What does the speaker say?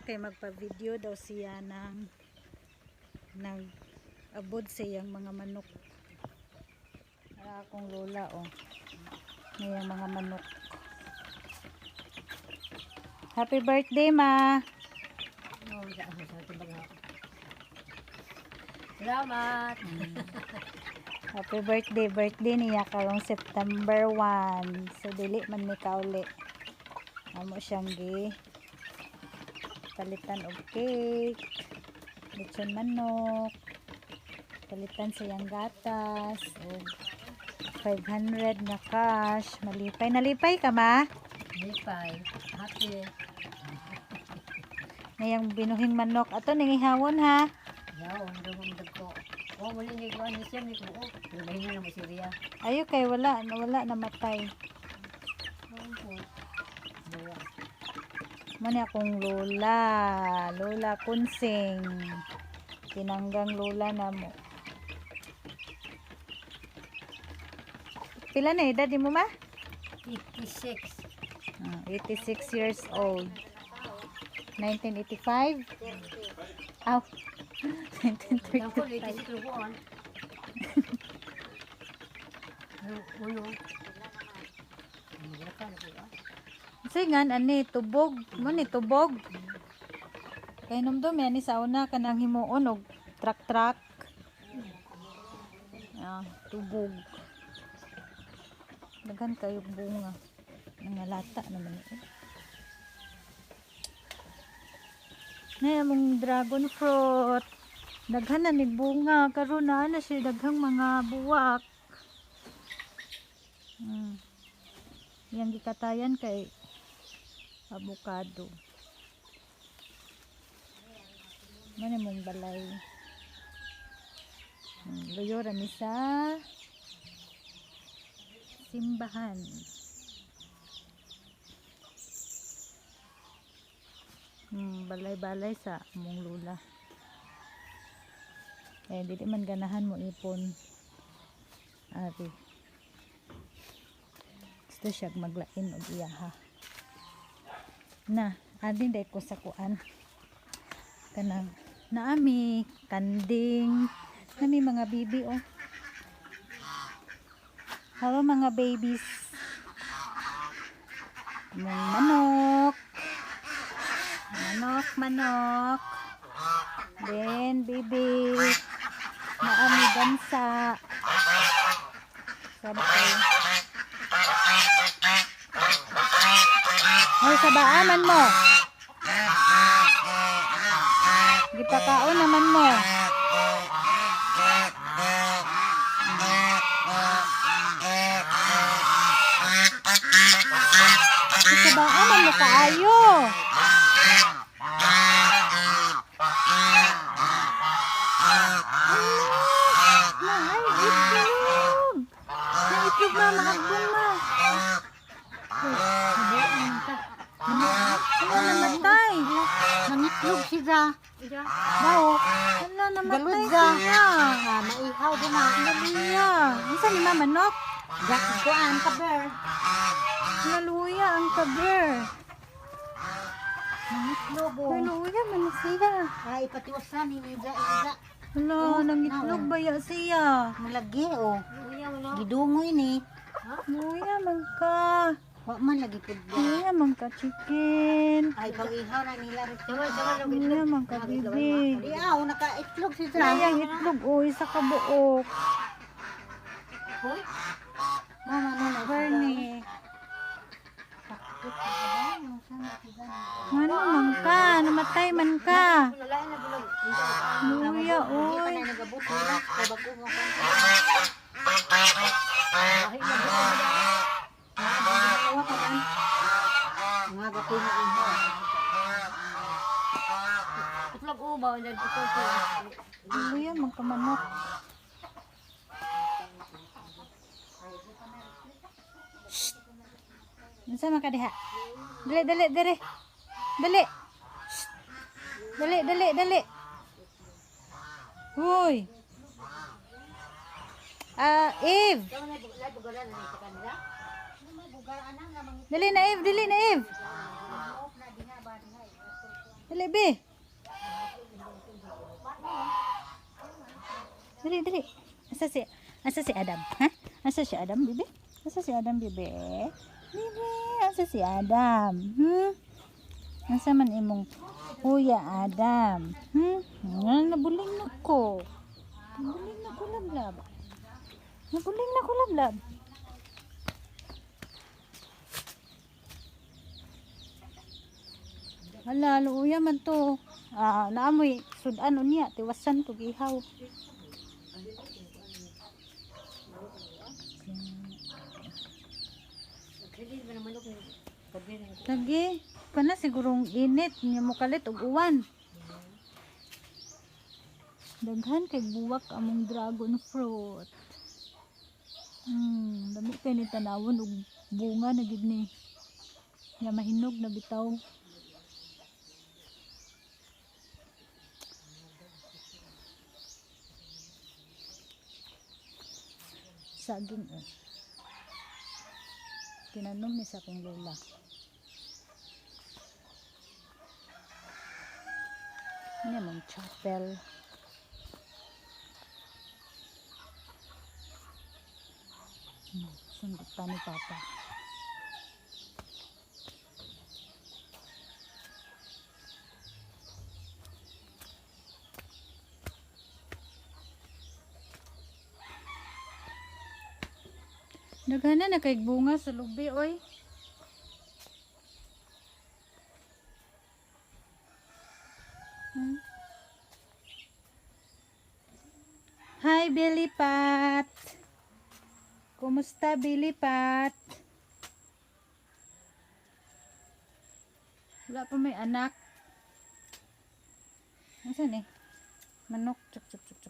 Kay magpa-video daw siya ng nag-abod sa iyang mga manok. Ara akong lola, oh. Ngayang mga manok. Happy birthday, Ma. Salamat. Happy birthday. Birthday niya karong September 1. So dili man mi kauli. Amo siyang gi palitan og cake, lechon manok, palitan siyang gatas og 500 na cash. Malipay. Nalipay ka, Ma? Lipay. Happy. Ngayang binuhing manok. Ato ning ihawon, ha. Yaw, ang dugong dagko. Oh, muli ni ko ni siya ni ko. Oh, lahi na mo si Ria. Ayo kay wala, wala, namatay. Buwa. Mo ni akong lola, Lola Kunsing. Tinanggang lola na mo. Pila na edad mo, Ma? 86. Ah, 86 years old. 1985? Aw. Dagko 1935. 86 lubuan. Uno. Sige ani tubog, mo ni tubog. Kay numdum yan ni sa una kanang himuon og truck-truck. Ah, tubog. Daghan kayo bunga. Nangalata naman ito. Na among dragon fruit. Daghan na ni bunga karon na na siya daghang mga buwak. Yang gikatayan kay avocado. Mano mong balay. Luyo ra mi sa simbahan. Balay-balay sa mong lula. Eh, dili man ganahan mo ipon. Ari. Gusto siya maglain og iyaha. Na, adin day ko sa kuan. Kanang naami kanding, nami mga bibi, oh. Hello, mga babies. Mong manok. Manok, manok. Then baby. Naami gansa. Sabi ko. Hoy, sa baaman mo. Gipakaon naman mo. Sa baaman mo kaayo. Na, ay, itlog. Na itlog, ma, maagbong, ma. Wala, namatay. Nangitlog siya. Bao. Wala, namatay Galudza. siya. Ah, maihaw din na. Naluya. Unsa ni, ma, manok? Jack kuan kaber. Naluya ang kaber. Nangitlog oh. Naluya man na siya. Ay patiwasan ni Iza Iza. Hala, nangitlog ba ya siya? Malagi oh. Gidungoy ni. Luya man ka. Wa man lagi pud. Luya man ka, chicken. Ay pang-ihaw na nila. Luya man ka, bibi. Di aw naka-itlog siya. Sayang itlog, oh, isa ka buok. Mama no na. Bernie. Ano man ka? Namatay man ka. Luya, oy. Nagabot nila kay bago mo kan. Mga gato na ihaw. Itlog ubaw na ito. Luya man ka, manok. Shh. Unsa man ka diha? Dali, dali, dali. Dali. Shh. Dali, dali, dali. Hoy. Ah, Eve. Dali na, Eve, dali na, Eve. Dali, be. Dali, dali. Asa si Adam? Ha? Asa si Adam, bibi? Asa si Adam, bibi? Bibi, asa si Adam? Hmm? Asa man imong kuya Adam? Hmm? Nga, nabuling na ko. Nabuling na ko, lablab. Nabuling na ko, lablab. Hala, luuya man to. Ah, naamoy sudan unya, tiwasan to gihaw. Nagsilid man ang manok ni. Pagbirin ko. Lagi, kana sigurong init niya mo kalit og uwan. Daghan kay buwak among dragon fruit. Dami kay ni tanawon og bunga na gid ni. Nya mahinog na bitaw. Saging eh. Tinanom ni sa akong lola. Ano mong chapel. Sundutan ni Papa. Daghan na kay bunga sa lubi oy. Hi, Billy Pat. Kumusta, Billy Pat? Wala pa may anak. Nasaan eh? Manok. Chuk, chuk, chuk.